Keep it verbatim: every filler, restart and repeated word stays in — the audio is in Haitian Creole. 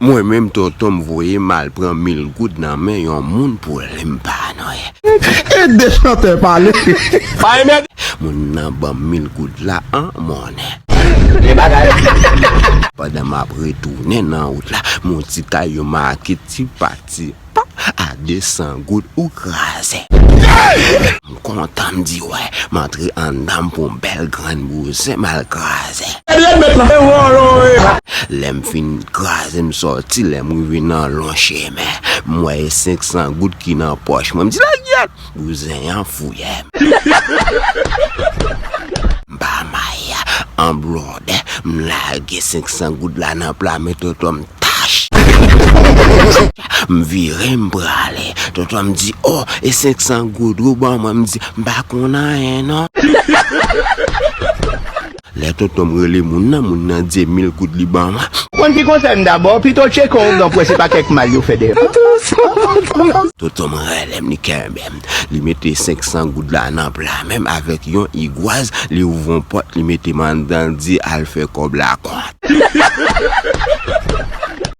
Mwen menm, tonton m voye m al pran mil goud nan men yon moun pou li m pa non. Ede chantè pale. Moun nan ban m mil goud la an monnen. Pandan m ap retounen nan wout la, m wè yon ti kay yo make ti pa ti pa a de san goud ou kraze. M kontan, m di wè, m antre anndan m pran yon bèl grenn bouzen m al kraze. Lè m fin kraze, m sòti, lè m rive nan lon chemen, m wè e senk san goud ki nan pòch mwen. M di, lagyèt, bouzen an fouye m. M pa may an blòdè, m lage senk san goud la nan pla men tonton m, tach. M vire, m prale. Tonton m di, o, e senk san goud ou ban mwen? M di, m pa konn anyen non. Lè tonton m rele moun nan, moun nan di e mil goud li ban mwen. Konn ki konsèy m dabò, pito tcheke yon ougan pou wè se pa kèk mal yo fè dèyè. Tonton m rele m, li kenbe m. Li mete senk san goud la nan pla men m avèk yon igwaz, li ouvri yon pòt, li mete m anndan, l di al fè kòb la kont.